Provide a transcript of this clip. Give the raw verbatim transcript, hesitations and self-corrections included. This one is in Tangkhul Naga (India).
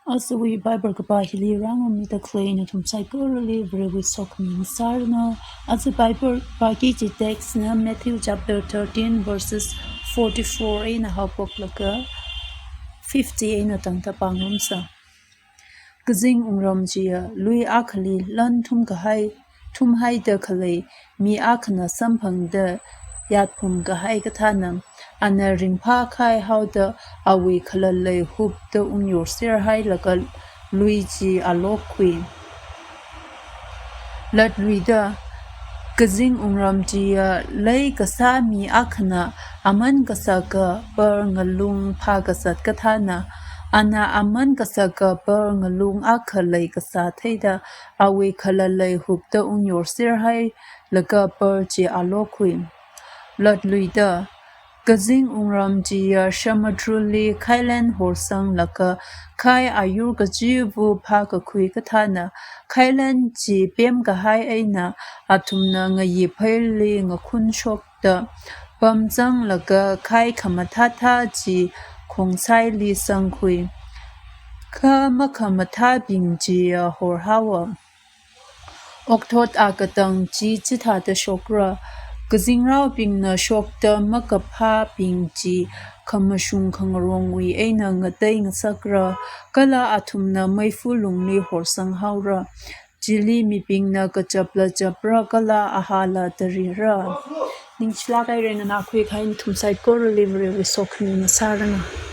Ajawui Bible kapā hili rāngammida khalei nathum saikorali Varewui sokhami ngasāranu. Aja Bible pāki kaji text na Matthew chapter thirteen verses forty-four eina haophoklaga fifty eina tangda pāngarumsa. Kazing wungram chiya lui akhali lan thumkahai, thumhaida khalei mi akhana samphangda yatphum kahai kathāna. Ana ringphākhai haoda awui khalalei hupda ungyorserhailaga lui chi ālokkhui. Latluida, kazing wungram chiya leikasā mi akhana aman kasaka par ngalung phākazat kathāna. Ana aman kasaka par ngalung akha leikasā theida awui khalalei hupda ungyorserhailaga par chi ālokkhui. Latluida, kazing wungram chiya samudrali khailen horsanglaga khai ayur kachiva̱ phākakhui kathāna. Khailen chi pemkahai eina athumna ngayipheili ngakhunshokda pamzanglaga khai khamathāthā chi khongsaili sangkhui. Kha makhamathābing chiya horhaowa. Okthot akatang chi chithāda shokra. Kazingraobingna shokda makaphābing chi khamashung khangarongwui eina ngatei ngasakra, kala athumna meifa lungli horsanghaora. Chili mibingna kachapla chapra kala ahāla tarira. Ningshilāk haira, nganākhui kahai nathum saikorali Varewui sokhami ngasāranu.